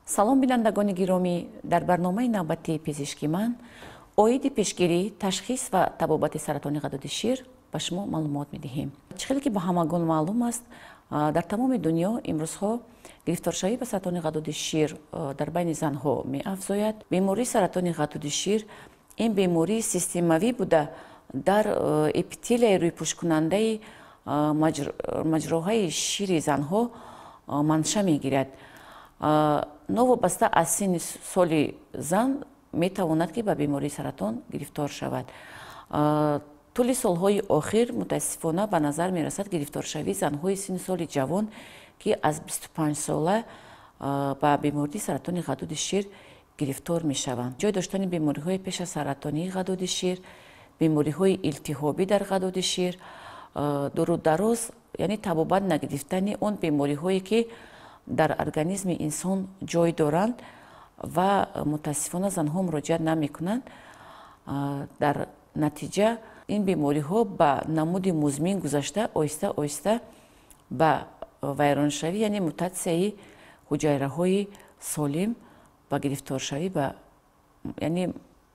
Салом, бинандагони гиромӣ! Дар барномаи навбатии «Пизишки ман» оиди пешгирӣ, ташхис ва табобати саратони ғадуди шир ба шумо маълумот медиҳем. Чӣ хеле ки ба ҳамагон маълум аст, дар тамоми дунё имрӯзҳо гирифторшавӣ ба саратони ғадуди шир дар байни занҳо меафзояд. Бемории саратони ғадуди шир ин бемории системавӣ буда, дар эпителияи рӯйпӯшкунандаи маҷроҳаи шири занҳо манша мегирад. Новобаста аз синни соли зан метавонад, ки ба бемории саратон гирифтор шавад. Тӯли солҳои охир, мутаассифона, ба назар мерасад гирифторшавии занҳои синни соли ҷавон, ки аз 25 сола ба бемории саратони ғадуди шир гирифтор мешаванд. Ҷой доштани бемориҳои пеш аз саратонии ғадуди шир, бемориҳои илтиҳобӣ дар ғадуди шир, дуру дароз, яъне табобат нагирифтани он бемориҳое, ки дар организми инсон ҷой доранд ва мутаассифона занҳо муроҷиат намекунанд. Дар натиҷа ин бемориҳо ба намуди музмин гузашта, оҳиста оҳиста ба вайроншавӣ, яъне мутатсияи ҳуҷайраҳои солим, ба гирифторшавӣ ба, яъне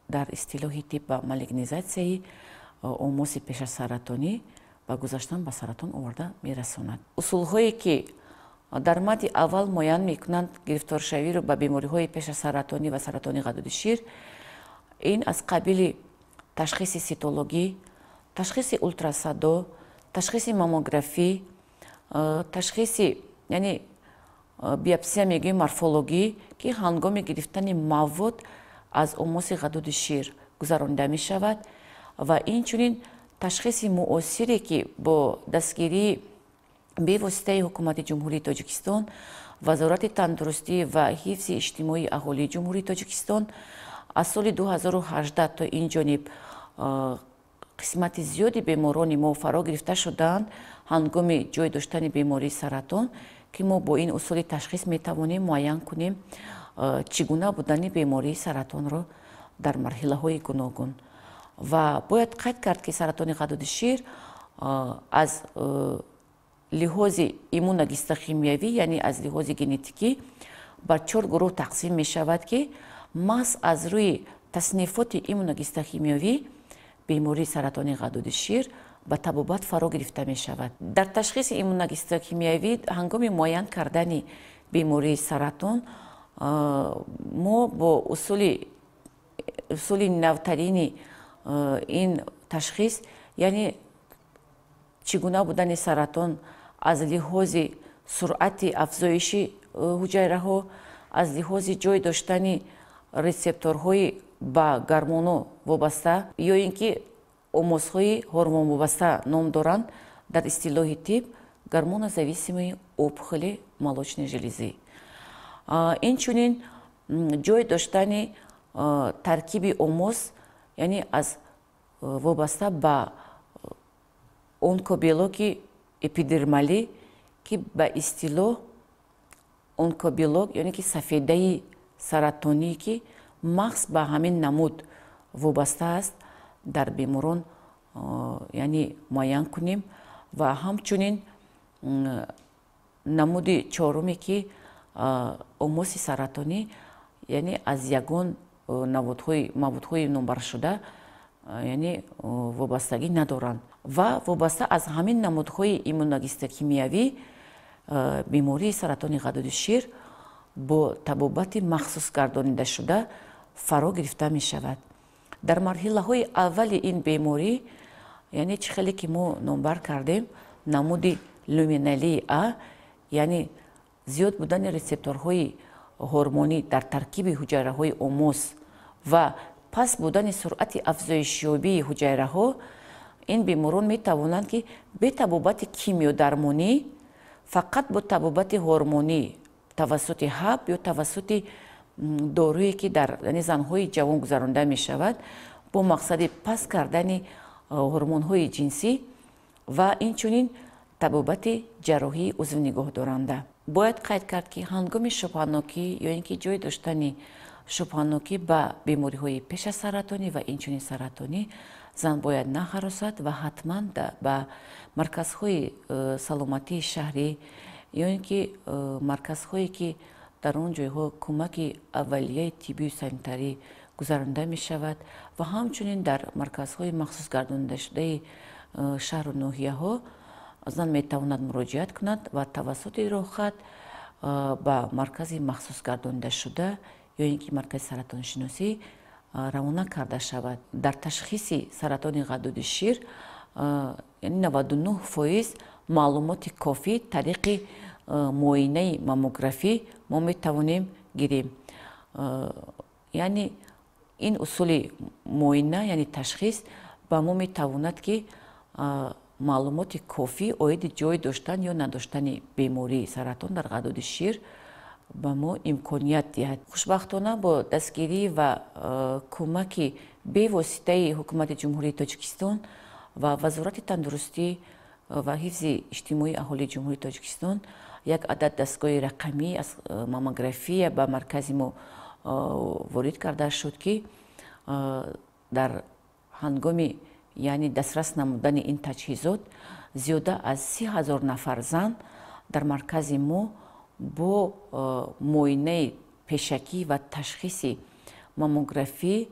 дар истилоҳи тиб, ба малигнизатсияи омоси пешасаратонӣ ва гузаштан ба саратон оварда мерасонад. Усулҳое, ки дар мадди аввал муайян мекунанд гирифторшавиро ба бемориҳои пешасаратонӣ ва саратони ғадуди шир, ин аз қабили ташхиси ситологӣ, ташхиси ултрасадо, ташхиси маммографӣ, ташхиси, яъне биопсия мегӯем, морфологӣ, ки ҳангоми гирифтани мавод аз омоси ғадуди шир гузаронида мешавад, ва инчунин ташхиси муосире, ки бо дастгирии бевоситаи Ҳукумати Ҷумҳурии Тоҷикистон, Вазорати тандурустӣ ва ҳифзи иҷтимоии аҳолии Ҷумҳурии Тоҷикистон аз соли 2018 то ин ҷониб қисмати зиёди беморони мо фаро гирифта шудаанд ҳангоми ҷой доштани бемории саратон, ки мо бо ин усули ташхис метавонем муайян кунем чӣ гуна будани бемории саратонро дар марҳилаҳои гуногун. Ва бояд қайд кард, ки саратони ғадуди шир аз лиҳози иммуногистохимиявӣ, яъне аз лиҳози генетикӣ, ба чор гурӯҳ тақсим мешавад, ки маҳз аз рӯи таснифоти иммуногистохимиявӣ бемории саратони ғадуди шир ба табобат фаро гирифта мешавад. Дар ташхиси иммуногистохимиявӣ ҳангоми муайян кардани бемории саратон мо бо усули навтарини ин ташхис, яъне чӣ гуна будани саратон аз лиҳози суръати афзоиши ҳуҷайраҳо, аз лиҳози ҷой доштани рецепторҳои ба гармоно вобаста ё ин ки омозҳои ҳормонвобаста ном доранд, дар истилоҳи тиб гормонозависимые опухоли молочной железы, инчунин ҷой доштани таркиби омоз, яъне аз вобаста ба онкобелоки эпидермалӣ, ки ба истилоҳ онкобелок, яъне ки сафедаи саратонӣ, ки махз ба ҳамин намуд вобаста аст, дар беморон, яъне муайян кунем. Ва ҳамчунин намуди чоруме, ки омоси саратонӣ, яъне аз ягон маводҳои номбаршуда, яъне вобастагӣ надоранд, ва вобаста аз ҳамин намудҳои иммуногистохимиявӣ бемории саратони ғадуди шир бо табобати махсус гардонидашуда фаро гирифта мешавад. Дар марҳилаҳои аввали ин беморӣ, яъне чӣ хеле ки мо номбар кардем, намуди люминалии А, яъне зиёд будани рецепторҳои ҳормонӣ дар таркиби ҳуҷайраҳои омоз ва паст будани суръати афзоишёбии ҳуҷайраҳо, ин беморон метавонанд, ки бе табобати кимиёдармонӣ, фақат бо табобати ҳормонӣ тавассути ҳаб ё тавассути доруе, ки дар, яъне, занҳои ҷавон гузаронида мешавад бо мақсади паст кардани ҳормонҳои ҷинсӣ, ва инчунин табобати ҷарроҳии узвнигоҳдоранда. Бояд қайд кард, ки ҳангоми шубҳанокӣ ё ин ки ҷой доштани шубҳанокӣ ба бемориҳои пеш аз саратонӣ ва инчунин саратонӣ, зан бояд наҳаросад ва ҳатман ба марказҳои саломатии шаҳрӣ ё ин ки марказҳое, ки Дар он ҷойҳо кӯмаки аввалияи тиббию санитарӣ гузаронида мешавад ва ҳамчунин дар марказҳои махсус гардонидашудаи шаҳру ноҳияҳо зан метавонад муроҷиат кунад ва тавассути роҳхат ба маркази махсус гардонидашуда ё ин ки маркази саратоншиносӣ равона карда шавад. Дар ташхиси саратони ғадуди шир, яъне 99% маълумоти кофӣ тариқи муоинаи маммографӣ мо метавонем гирем. Яъне ин усули муоина, яъне ташхис ба мо метавонад, ки маълумоти кофӣ оиди ҷой доштан ё надоштани бемории саратон дар ғадуди шир ба мо имконият диҳад. Хушбахтона, бо дастгирӣ ва кӯмаки бевоситаи Ҳукумати Ҷумҳурии Тоҷикистон ва Вазорати тандурустӣ ва ҳифзи иҷтимоии аҳолии Ҷумҳурии Тоҷикистон як адад дастгоҳи рақамӣ аз маммография ба маркази мо ворид карда шуд, ки дар ҳангоми, яъне дастрас намудани ин таҷҳизот, зиёда аз 30 000 нафар зан дар маркази мо бо муоинаи пешакӣ ва ташхиси маммографӣ,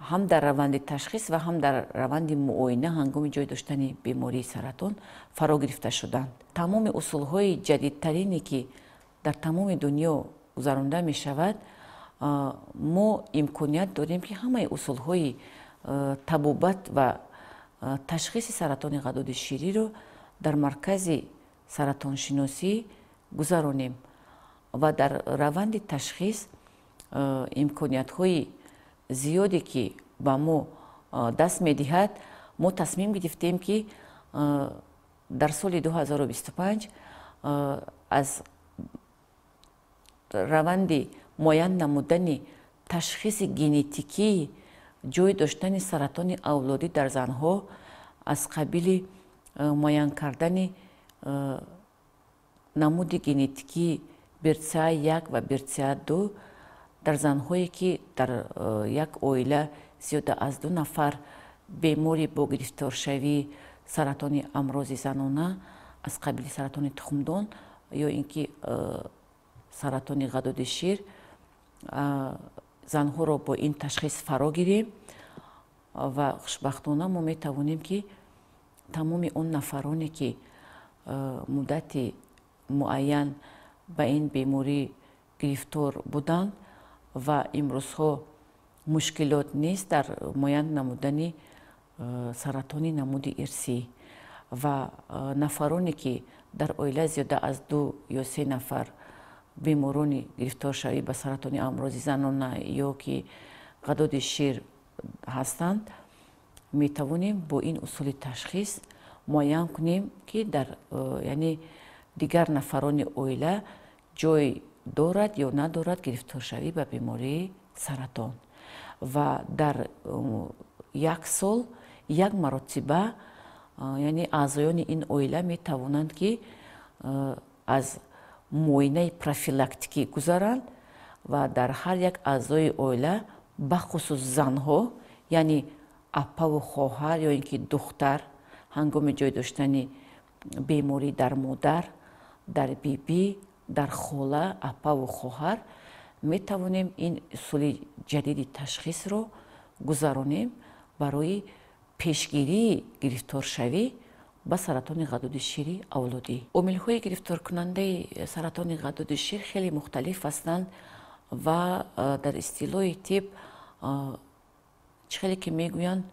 ҳам дар раванди ташхис ва ҳам дар раванди муоина ҳангоми ҷой доштани бемории саратон фаро гирифта шуданд. Тамоми усулҳои ҷадидтарине, ки дар тамоми дунё гузаронда мешавад, мо имконият дорем, ки ҳамаи усулҳои табобат ва ташхиси саратони ғадуди шириро дар маркази саратоншиносӣ гузаронем ва дар раванди ташхис имкониятҳои зиёде, ки ба мо даст медиҳад. Мо тасмим гирифтем, ки дар соли 2025 аз раванди муайян намудани ташхиси генетикии ҷой доштани саратони авлодӣ дар занҳо аз қабили муайян кардани намуди генетикии BRCA1 ва BRCA2 дар занҳое, ки дар як оила зиёда аз ду нафар бемори бо гирифторшавии саратони амрози занона аз қабили саратони тухмдон ё ин ки саратони ғадуди шир, занҳоро бо ин ташхис фаро гирем. Ва хушбахтона мо метавонем, ки тамоми он нафароне, ки муддати муайян ба ин беморӣ гирифтор буданд ва имрӯзҳо мушкилот нест дар муайян намудани саратони намуди ирсӣ, ва нафароне, ки дар оила зиёда аз ду ё се нафар беморони гирифторшавӣ ба саратони амрози занона ё ки ғадуди шир ҳастанд, метавонем бо ин усули ташхис муайян кунем, ки дар яъне дигар нафарони оила ҷой дорад ё надорад гирифторшавӣ ба бемории саратон. Ва дар як сол як маротиба, яъне аъзоёни ин оила метавонанд, ки аз муоинаи профилактикӣ гузаранд ва дар ҳар як аъзои оила, бахусус занҳо, яъне апаву хоҳар ё ин ки духтар, ҳангоми ҷой доштани беморӣ дар модар, дар бибӣ, дар хола, апаву хоҳар, метавонем ин усули ҷадиди ташхисро гузаронем барои пешгирии гирифторшавӣ ба саратони ғадуди шири авлодӣ. Омилҳои гирифторкунандаи саратони ғадуди шир хеле мухталиф ҳастанд ва дар истилоҳи тиб чӣ хеле ки мегӯянд,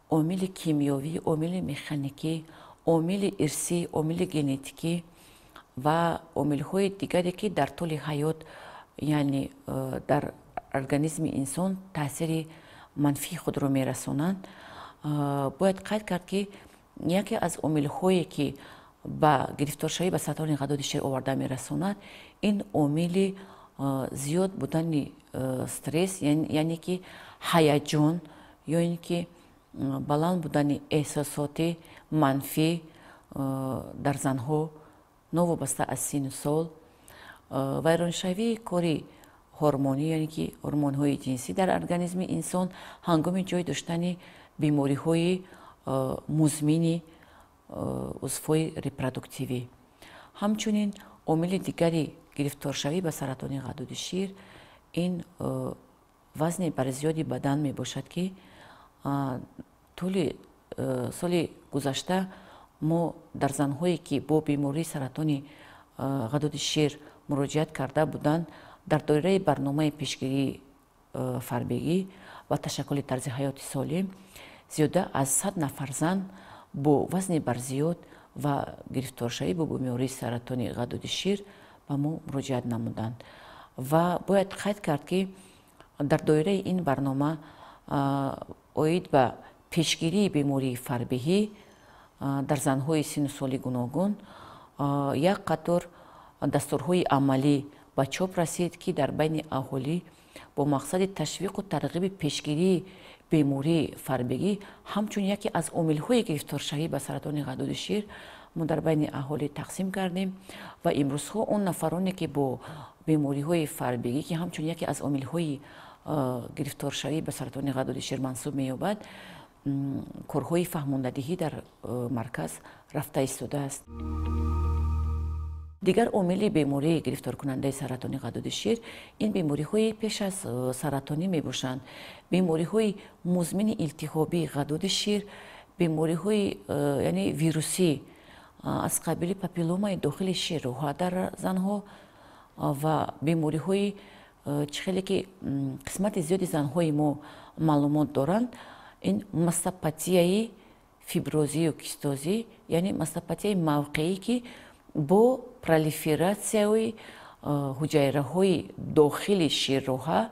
омили кимиёвӣ, омили механикӣ, омили ирсӣ, омили генетикӣ ва омилҳои дигаре, ки дар тӯли ҳаёт, яъне дар организми инсон таъсири манфии худро мерасонанд. Бояд қайд кард, ки яке аз омилҳое, ки ба гирифторшавӣ ба саратони ғадуди шир оварда мерасонад, ин омили зиёд будани стресс, яъне ки ҳаяҷон ё ин ки баланд будани эҳсосоти манфӣ дар занҳо, новобаста аз синну сол, вайроншавии кори ҳормонӣ, яъне ки ҳормонҳои ҷинсӣ дар организми инсон ҳангоми ҷой доштани бемориҳои музмини узвҳои репродуктивӣ. Ҳамчунин омили дигари гирифторшавӣ ба саратони ғадуди шир ин вазни барзиёди бадан мебошад, ки тӯли соли гузашта мо дар занҳое, ки бо бемории саратони ғадуди шир муроҷиат карда буданд, дар доираи барномаи пешгирии фарбегӣ ва ташаккули тарзи ҳаёти солим зиёда аз 100 нафар зан бо вазни барзиёд ва гирифторшавӣ бо бемории саратони ғадуди шир ба мо муроҷиат намуданд. Ва бояд қайд кард, ки дар доираи ин барнома оид ба пешгирии бемории фарбеҳӣ дар занҳои синну соли гуногун як қатор дастурҳои амалӣ ба чоп расид, ки дар байни аҳолӣ бо мақсади ташвиқу тарғиби пешгирии бемории фарбегӣ ҳамчун яке аз омилҳои гирифторшавӣ ба саратони ғадуди шир мо дар байни аҳолӣ тақсим кардем. Ва имрӯзҳо он нафароне, ки бо бемориҳои фарбегӣ, ки ҳамчун яке аз омилҳои гирифторшавӣ ба саратони ғадуди шир мансуб меёбад, корҳои фаҳмондадиҳӣ дар марказ рафта истодааст. Дигар омили бемории гирифторкунандаи саратони ғадуди шир ин бемориҳои пеш аз саратонӣ мебошанд. Бемориҳои музмини илтиҳобии ғадуди шир, бемориҳои яъне вирусӣ аз қабили папилломаи дохили ширроҳа дар занҳо ва бемориҳои чӣ хеле ки қисмати зиёди занҳои мо маълумот доранд, ин мастопатияи фиброзию кистозӣ, яъне мастопатияи мавқеӣ, ки бо пролифератсияи ҳуҷайраҳои дохили ширроҳа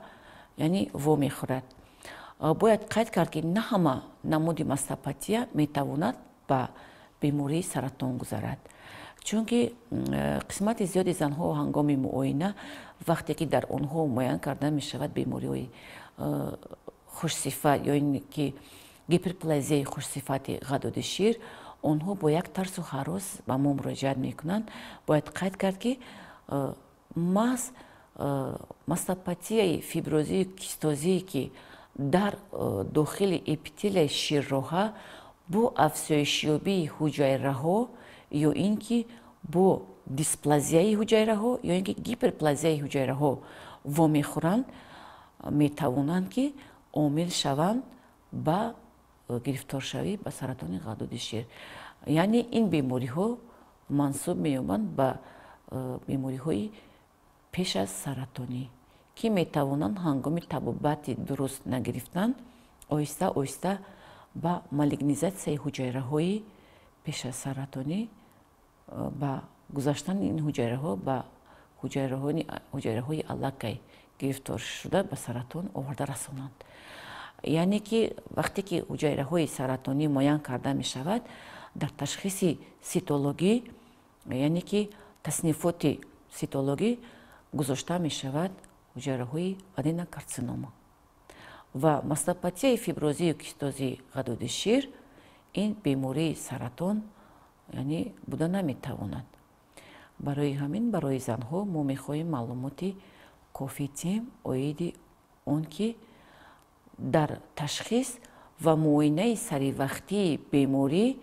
яъне вомехӯрад. Бояд қайд кард, ки на ҳама намуди мастопатия метавонад ба бемории саратон гузарад, чунки қисмати зиёди занҳо ҳангоми муоина, вақте ки дар онҳо муайян карда мешавад бемориҳои хушсифат ё ин ки гиперплазияи хушсифати ғадуди шир, онҳо бо як тарсу ҳарос ба мо муроҷиат мекунанд. Бояд қайд кард, ки маҳз мастопатияи фиброзию кистозие, ки дар дохили эпителияи ширроҳа бо афзоишёбии ҳуҷайраҳо ё ин ки бо дисплазияи ҳуҷайраҳо ё ин ки гиперплазияи ҳуҷайраҳо вомехӯранд, метавонанд, ки омил шаванд ба гирифторшавӣ ба саратони ғадуди шир. Яъне ин бемориҳо мансуб меёбанд ба бемориҳои пеш аз саратонӣ, ки метавонанд ҳангоми табобати дуруст нагирифтан оҳиста оҳиста ба малигнизатсияи ҳуҷайраҳои пеш аз саратонӣ, ба гузаштани ин ҳуҷайраҳо ба ҳуҷайраҳои аллакай гирифторшуда ба саратон оварда расонанд. Яъне ки вақте ки ҳуҷайраҳои саратонӣ муайян карда мешавад, дар ташхиси ситологӣ, яъне ки таснифоти ситологӣ гузошта мешавад ҳуҷайраҳои аденокарцинома. Ва мастопатияи фиброзию кистозии ғадуди шир ин бемории саратон яъне буда наметавонад. Барои ҳамин барои занҳо мо мехоҳем маълумоти кофӣ диҳем оиди он, ки дар ташхис ва муоинаи саривақтии беморӣ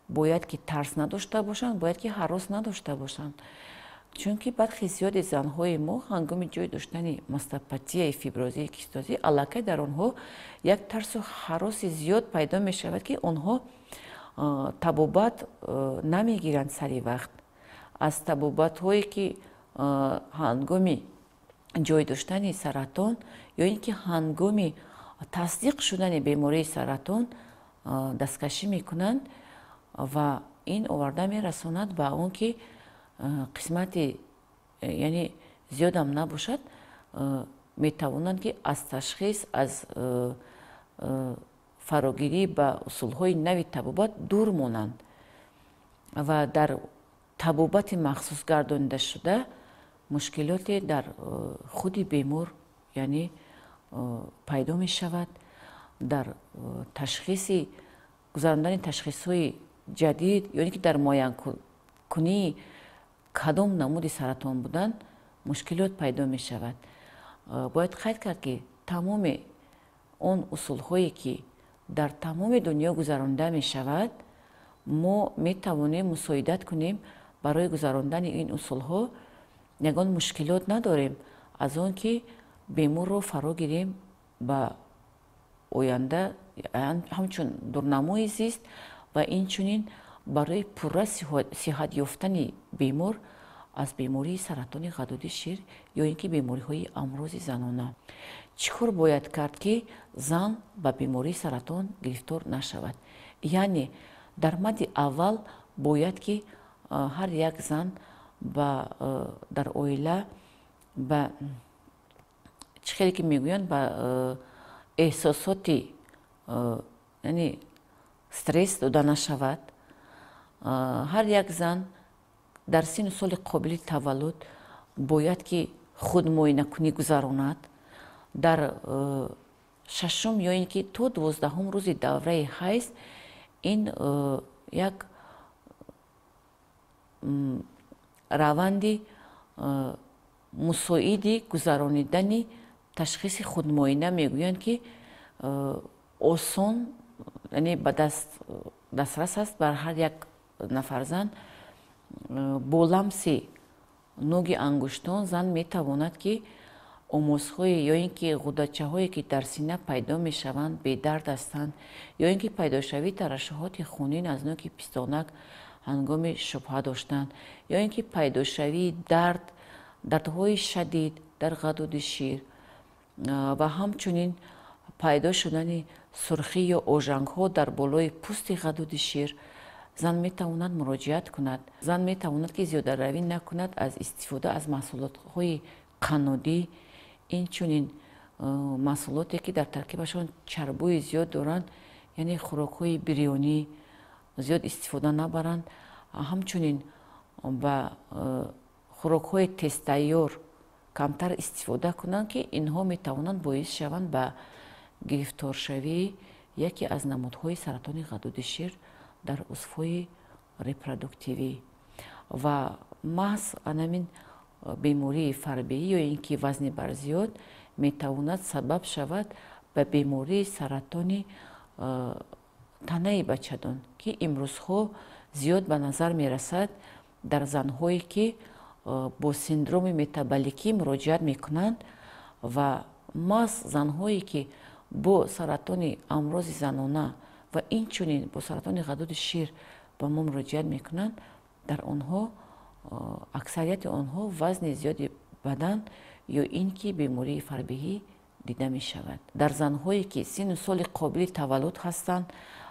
бояд ки тарс надошта бошанд, бояд ки ҳарос надошта бошанд. Чунки бархи зиёди занҳои мо ҳангоми ҷой доштани мастопатияи фиброзии кистозӣ аллакай дар онҳо як тарсу ҳароси зиёд пайдо мешавад, ки онҳо табобат намегиранд сари вақт. Аз табобатҳое, ки ҳангоми ҷой доштани саратон ё ин ки ҳангоми тасдиқ шудани бемории саратон дасткашӣ мекунанд, ва ин оварда мерасонад ба он, ки қисмати яъне зиёдам набошад, метавонанд, ки аз ташхис, аз фарогирӣ ба усулҳои нави табобат дур монанд ва дар табобати махсус гардонидашуда мушкилоте дар худи бемор яъне пайдо мешавад. Дар ташхиси гузарондани ташхисҳои ҷадид ё ин ки дар муайянкунии кадом намуди саратон будан мушкилот пайдо мешавад. Бояд қайд кард, ки тамоми он усулҳое, ки дар тамоми дунё гузаронда мешавад, мо метавонем мусоидат кунем барои гузарондани ин усулҳо. ягон мушкилот надорем аз он ки беморро фаро гирем ба оянда ҳамчун дурнамои зист ва инчунин барои пурра сиҳат ёфтани бемор аз бемории саратони ғадуди шир ё ин ки бемориҳои амрози занона. Чӣ кор бояд кард, ки зан ба бемории саратон гирифтор нашавад? Яъне дар мадди аввал бояд ки ҳар як зан дар оила ба чӣ хеле ки мегӯянд, ба эҳсосоти, яъне стресс дода нашавад. Ҳар як зан дар синну соли қобили таваллуд бояд ки худмуоинакунӣ гузаронад. Дар шашум ё ин ки то 12-ҳум рӯзи давраи ҳайз ин як раванди мусоиди гузаронидани ташхиси худмуоина мегӯянд, ки осон, яъне ба дастрас аст бар ҳар як нафар зан. Бо ламси нӯги ангуштон зан метавонад, ки омозҳое ё ин ки ғудачаҳое, ки дар сина пайдо мешаванд, бедард ҳастанд, ё ин ки пайдошавии тарашшуҳоти хунин аз нӯги пистонак ҳангоми шубҳа доштан, ё ин ки пайдошавии дардҳои шадид дар ғадуди шир ва ҳамчунин пайдо шудани сурхӣ ё ожангҳо дар болои пӯсти ғадуди шир, зан метавонад муроҷиат кунад. Зан метавонад, ки зиёдаравӣ накунад аз истифода аз маҳсулотҳои қаннодӣ, инчунин маҳсулоте, ки дар таркибашон чарбӯи зиёд доранд, яъне хӯрокҳои бирёнӣ зиёд истифода набаранд. Ҳамчунин ба хӯрокҳои тезтайёр камтар истифода кунанд, ки инҳо метавонанд боис шаванд ба гирифторшавии яке аз намудҳои саратони ғадуди шир дар узвҳои репродуктивӣ. Ва маҳз анамин бемории фарбеҳӣ ё ин ки вазни барзиёд метавонад сабаб шавад ба бемории саратони танаи бачадон, ки имрӯзҳо зиёд ба назар мерасад дар занҳое, ки бо синдроми метаболикӣ муроҷиат мекунанд, ва маҳз занҳое, ки бо саратони амрози занона ва инчунин бо саратони ғадуди шир ба мо муроҷиат мекунанд, дар онҳо аксарияти онҳо вазни зиёди бадан ё ин ки бемории фарбеҳӣ дида мешавад. Дар занҳое, ки синну соли қобили таваллуд ҳастанд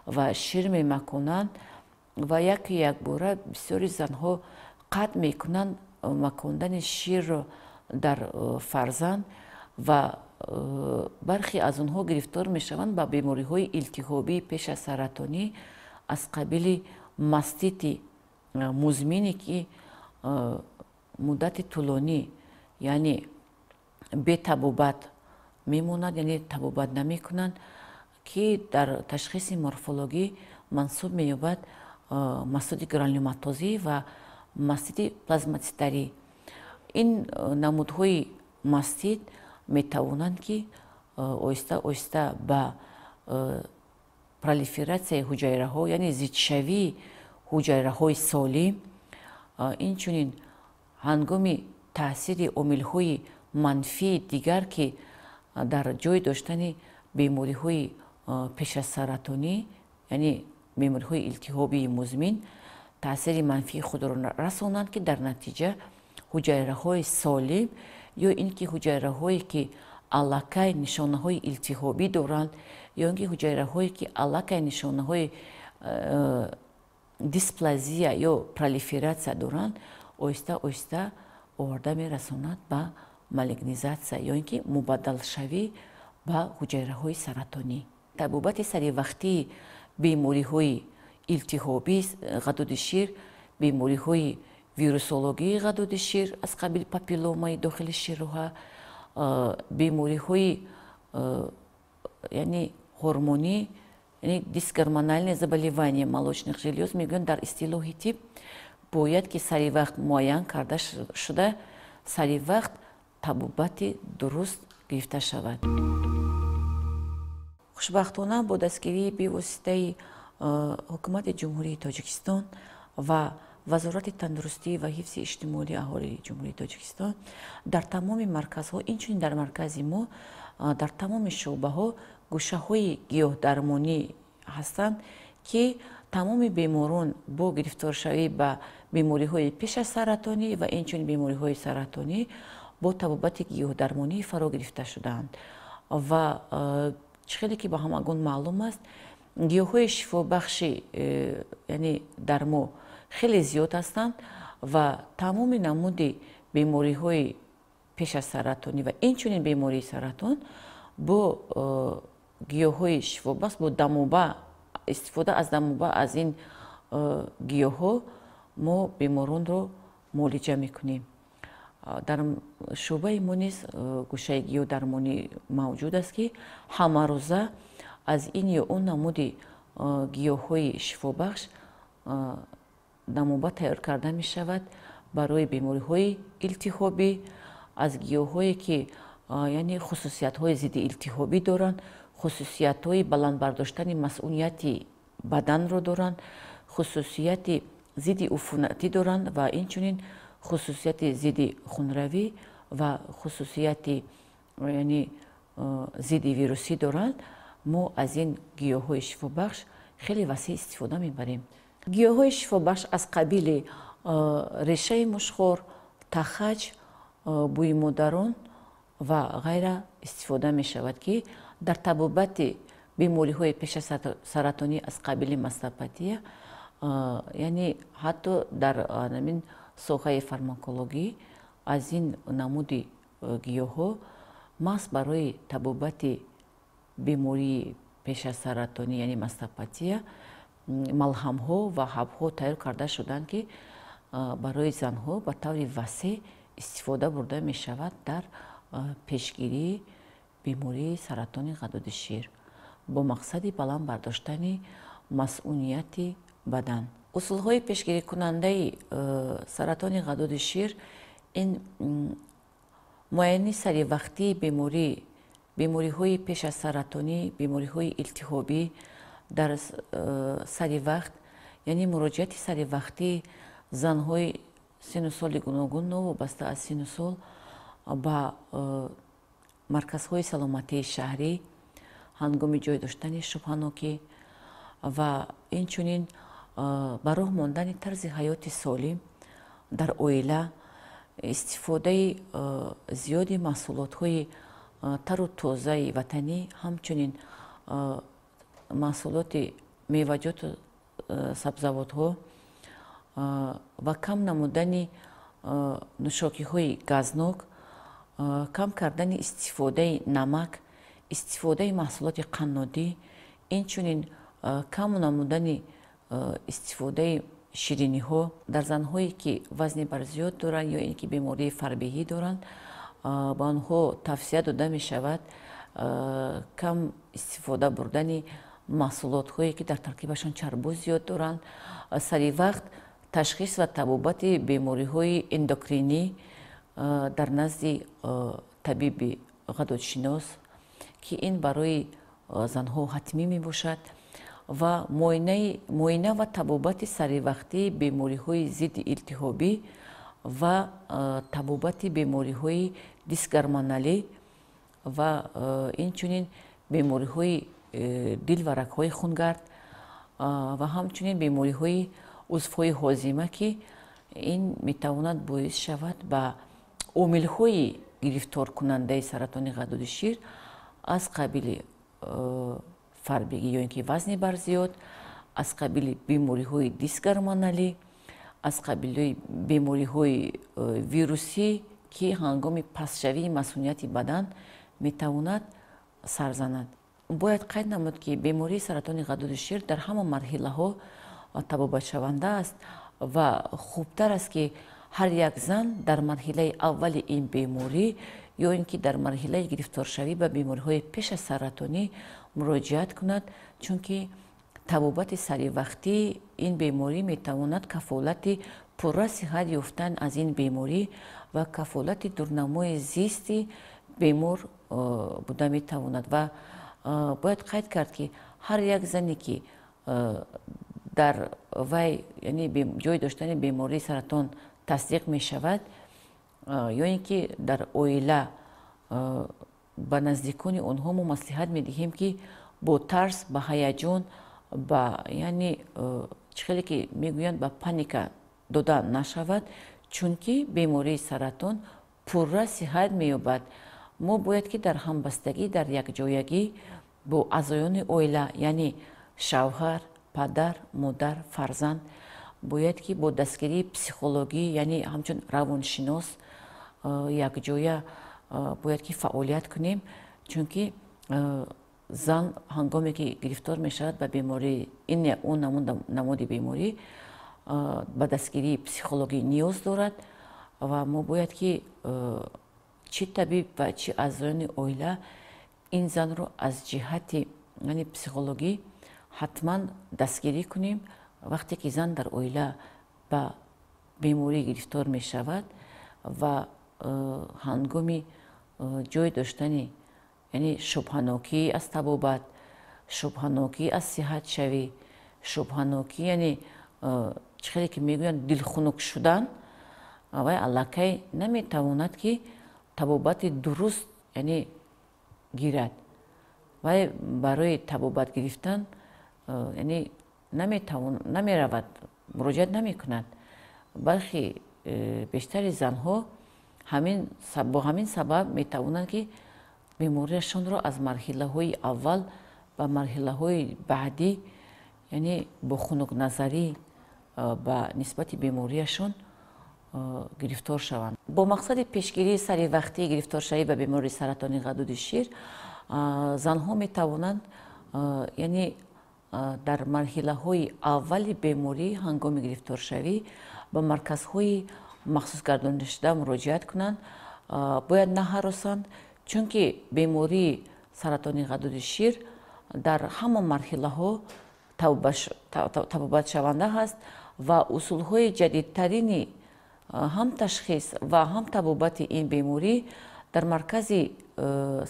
ва шир мемаконанд ва яку якбора бисёри занҳо қатъ мекунанд макондани ширро дар фарзанд ва бархе аз онҳо гирифтор мешаванд ба бемориҳои илтиҳобии пеш аз саратонӣ аз қабили мастити музмине, ки муддати тӯлонӣ, яъне бетабобат мемонад, яъне табобат намекунанд, ки дар ташхиси морфологӣ мансуб меёбад мастити гранулематозӣ ва мастити плазматситарӣ. Ин намудҳои мастит метавонанд, ки оҳиста оҳиста ба пролифератсияи ҳуҷайраҳо, яъне зидшавии ҳуҷайраҳои солим, инчунин ҳангоми таъсири омилҳои манфии дигар, ки дар ҷой доштани бемориҳои пешазсаратонӣ, яъне бемориҳои илтиҳобии музмин, таъсири манфии худро расонанд, ки дар натиҷа ҳуҷайраҳои солим ё ин ки ҳуҷайраҳое, ки аллакай нишонаҳои илтиҳобӣ доранд, ё ин ки ҳуҷайраҳое, ки аллакай нишонаҳои дисплазия ё пролифератсия доранд, оҳиста оҳиста оварда мерасонад ба малигнизатсия ё ин ки мубаддалшавӣ ба ҳуҷайраҳои саратонӣ. Табобати саривақтии бемориҳои илтиҳобии ғадуди шир, бемориҳои вирусологии ғадуди шир аз қабили папилломаи дохили ширроҳа, бемориҳои яъне ҳормонӣ, яъне дисгормональное заболевание молочных желез мегӯянд дар истилоҳи тиб, бояд ки саривақт муайян карда шуда, саривақт табобати дуруст гирифта шавад. Хушбахтона бо дастгирии бевоситаи ҳукумати Ҷумҳурии Тоҷикистон ва Вазорати тандурустӣ ва ҳифзи иҷтимоии аҳолии Ҷумҳурии Тоҷикистон дар тамоми марказҳо, инчунин дар маркази мо дар тамоми шӯъбаҳо гӯшаҳои гиёҳдармонӣ ҳастанд, ки тамоми беморон бо гирифторшавӣ ба бемориҳои пеш аз саратонӣ ва инчунин бемориҳои саратонӣ бо табобати гиёҳдармонӣ фаро гирифта шудаанд. Ва чӣ хеле ки ба ҳамагон маълум аст, гиёҳҳои шифобахши яъне дар мо хеле зиёд ҳастанд ва тамоми намуди бемориҳои пеш аз саратонӣ ва инчунин бемории саратон бо гиёҳҳои шифобахш, бо дамоба, истифода аз дамоба аз ин гиёҳҳо мо беморонро муолиҷа мекунем. Дар шӯъбаи мо низ гӯшаи гиёҳдармонӣ мавҷуд аст, ки ҳамарӯза аз ин ё он намуди гиёҳҳои шифобахш дамоба тайёр карда мешавад барои бемориҳои илтиҳобӣ, аз гиёҳҳое ки яъне хусусиятҳои зидди илтиҳобӣ доранд, хусусиятҳои баланд бардоштани масъунияти баданро доранд, хусусияти зидди уфунатӣ доранд ва инчунин хусусияти зидди хунравӣ ва хусусияти яъне зидди вирусӣ доранд. Мо аз ин гиёҳҳои шифобахш хеле васеъ истифода мебарем. Гиёҳҳои шифобахш аз қабили решаи мушхор, тахаҷ, бӯи модарон ва ғайра истифода мешавад, ки дар табобати бемориҳои пеш аз саратонӣ аз қабили мастопатия, яъне ҳатто дар ҳамин соҳаи фармакологӣ аз ин намуди гиёҳҳо маҳз барои табобати бемории пеш аз саратонӣ, яъне мастопатия, малҳамҳо ва ҳабҳо тайёр карда шуданд, ки барои занҳо ба таври васеъ истифода бурда мешавад дар пешгирии бемории саратони ғадуди шир бо мақсади баланд бардоштани масъунияти бадан. Усулҳои пешгирикунандаи саратони ғадуди шир ин муайяни саривақтии бемориҳои пеш аз саратонӣ, бемориҳои илтиҳобӣ дар сари вақт, яъне муроҷиати саривақтии занҳои сину соли гуногун новобаста аз сину сол ба марказҳои саломатии шаҳрӣ ҳангоми ҷой доштани шубҳанокӣ ва инчунин ба роҳ мондани тарзи ҳаёти солим дар оила, истифодаи зиёди маҳсулотҳои тару тозаи ватанӣ, ҳамчунин маҳсулоти меваҷоту сабзавотҳо ва кам намудани нӯшокиҳои газнок, кам кардани истифодаи намак, истифодаи маҳсулоти қаннодӣ, инчунин кам намудани истифодаи шириниҳо дар занҳое ки вазни барзиёд доранд ё ин ки бемории фарбеҳӣ доранд, ба онҳо тавсия дода мешавад кам истифода бурдани маҳсулотҳое ки дар таркибашон чарбу зиёд доранд, сари вақт ташхис ва табобати бемориҳои эндокринӣ дар назди табиби ғадудшинос, ки ин барои занҳо ҳатмӣ мебошад, ва муоина ва табобати саривақтии бемориҳои зидди илтиҳобӣ ва табобати бемориҳои дисгормоналӣ ва инчунин бемориҳои дил ва рагҳои хунгард ва ҳамчунин бемориҳои узвҳои ҳозима, ки ин метавонад боис шавад ба омилҳои гирифторкунандаи саратони ғадуди шир аз қабили фарбегӣ ё ин ки вазни барзиёд, аз қабили бемориҳои дисгормоналӣ, аз қабили бемориҳои вирусӣ, ки ҳангоми пастшавии масъунияти бадан метавонад сар занад. Бояд қайд намуд, ки бемории саратони ғадуди шир дар ҳама марҳилаҳо табобатшаванда аст ва хубтар аст, ки ҳар як зан дар марҳилаи аввали ин беморӣ ё ин ки дар марҳилаи гирифторшавӣ ба бемориҳои пеш аз саратонӣ муроҷиат кунад, чунки табобати саривақтии ин беморӣ метавонад кафолати пурра сиҳат ёфтан аз ин беморӣ ва кафолати дурнамои зисти бемор буда метавонад. Ва бояд қайд кард, ки ҳар як зане ки Дар вай, яъне ҷой доштани бемории саратон тасдиқ мешавад, ё ин ки дар оила ба наздикони онҳо мо маслиҳат медиҳем, ки бо тарс, ба ҳаяҷон, ба яъне чӣ хеле ки мегӯянд, ба паника дода нашавад, чунки бемории саратон пурра сиҳат меёбад. Мо бояд ки дар ҳамбастагӣ, дар якҷоягӣ бо аъзоёни оила, яъне шавҳар, падар, модар, фарзанд, бояд ки бо дастгирии психологӣ, яъне ҳамчун равоншинос якҷоя бояд ки фаъолият кунем, чунки зан ҳангоме ки гирифтор мешавад ба бемории ин ё он намуди беморӣ, ба дастгирии психологӣ ниёз дорад ва мо бояд ки чӣ табиб ва чӣ аъзоёни оила ин занро аз ҷиҳати, яъне психологӣ ҳатман дастгирӣ кунем. Вақте ки зан дар оила ба беморӣ гирифтор мешавад ва ҳангоми ҷой доштани, яъне шубҳанокӣ аз табобат, шубҳанокӣ аз сиҳатшавӣ, шубҳанокӣ, яъне чӣ хеле ки мегӯянд, дилхунук шудан, вай аллакай наметавонад ки табобати дуруст, яъне гирад. Вай барои табобат гирифтан, яъне намеравад, муроҷиат намекунад. Бархи бештари занҳо бо ҳамин сабаб метавонанд ки бемориашонро аз марҳилаҳои аввал ба марҳилаҳои баъдӣ, яъне бо хунукназарӣ ба нисбати бемориашон гирифтор шаванд. Бо мақсади пешгирии саривақтии гирифторшавӣ ба бемории саратони ғадуди шир, занҳо метавонанд, яъне дар марҳилаҳои аввали беморӣ ҳангоми гирифторшавӣ ба марказҳои махсусгардонидашуда муроҷиат кунанд. Бояд наҳаросанд, чунки бемории саратони ғадуди шир дар ҳама марҳилаҳо табобатшаванда ҳаст ва усулҳои ҷадидтарини ҳам ташхис ва ҳам табобати ин беморӣ дар маркази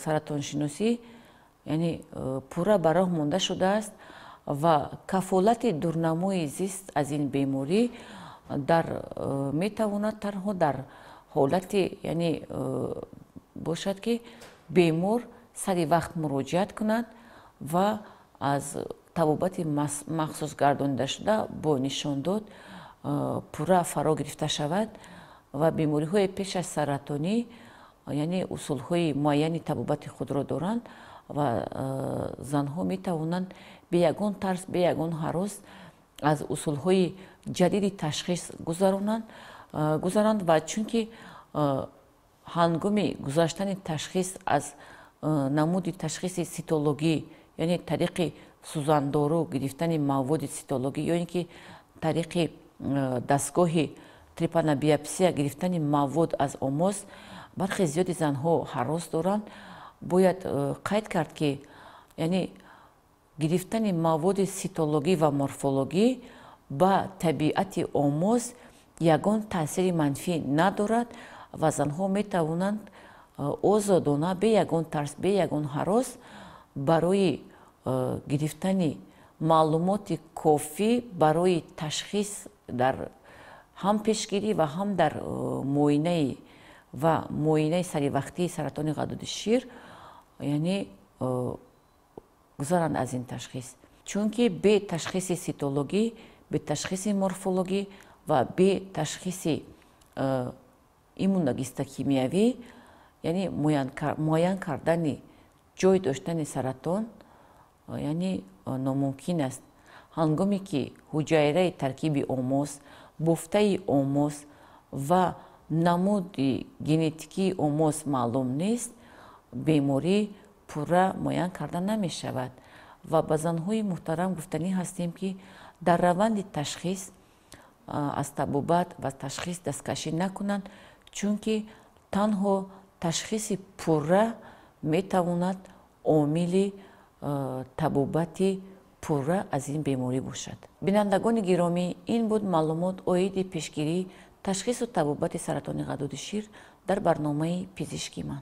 саратоншиносӣ, яъне пурра ба роҳ монда шудааст ва кафолати дурнамои зист аз ин беморӣ дар метавонад танҳо дар ҳолати, яъне бошад ки бемор сари вақт муроҷиат кунад ва аз табобати махсус гардонидашуда бо нишондод пурра фаро гирифта шавад ва бемориҳои пеш аз саратонӣ, яъне усулҳои муайяни табобати худро доранд ва занҳо метавонанд бе ягон тарс, бе ягон ҳарос аз усулҳои ҷадиди ташхис гузаранд ва чунки ҳангоми гузаштани ташхис аз намуди ташхиси ситологӣ, яъне тариқи сӯзандору гирифтани маводи ситологӣ ё ин ки тариқи дастгоҳи трепанобиопсия гирифтани мавод аз омоз, бархе зиёди занҳо ҳарос доранд. Бояд қайд кард ки, яъне гирифтани маводи ситологӣ ва морфологӣ ба табиати омоз ягон таъсири манфӣ надорад ва занҳо метавонанд озодона, бе ягон тарс, бе ягон ҳарос барои гирифтани маълумоти кофӣ барои ташхис дар ҳам пешгирӣ ва ҳам дар муоинаи ва муоинаи саривақтии саратони ғадуди шир, яъне гузаранд аз ин ташхис, чунки бе ташхиси ситологӣ, бе ташхиси морфологӣ ва бе ташхиси иммуногистохимиявӣ, яъне муайян кардани ҷой доштани саратон, яъне номумкин аст. Ҳангоме ки ҳуҷайраи таркиби омоз, бофтаи омоз ва намуди генетикии омоз маълум нест, беморӣ пурра муайян карда намешавад. Ва ба занҳои муҳтарам гуфтанӣ ҳастем, ки дар раванди ташхис аз табобат ва ташхис дасткашӣ накунанд, чунки танҳо ташхиси пурра метавонад омили табобати пурра аз ин беморӣ бошад. Бинандагони гиромӣ, ин буд маълумот оиди пешгирӣ, ташхису табобати саратони ғадуди шир дар барномаи пизишки ман.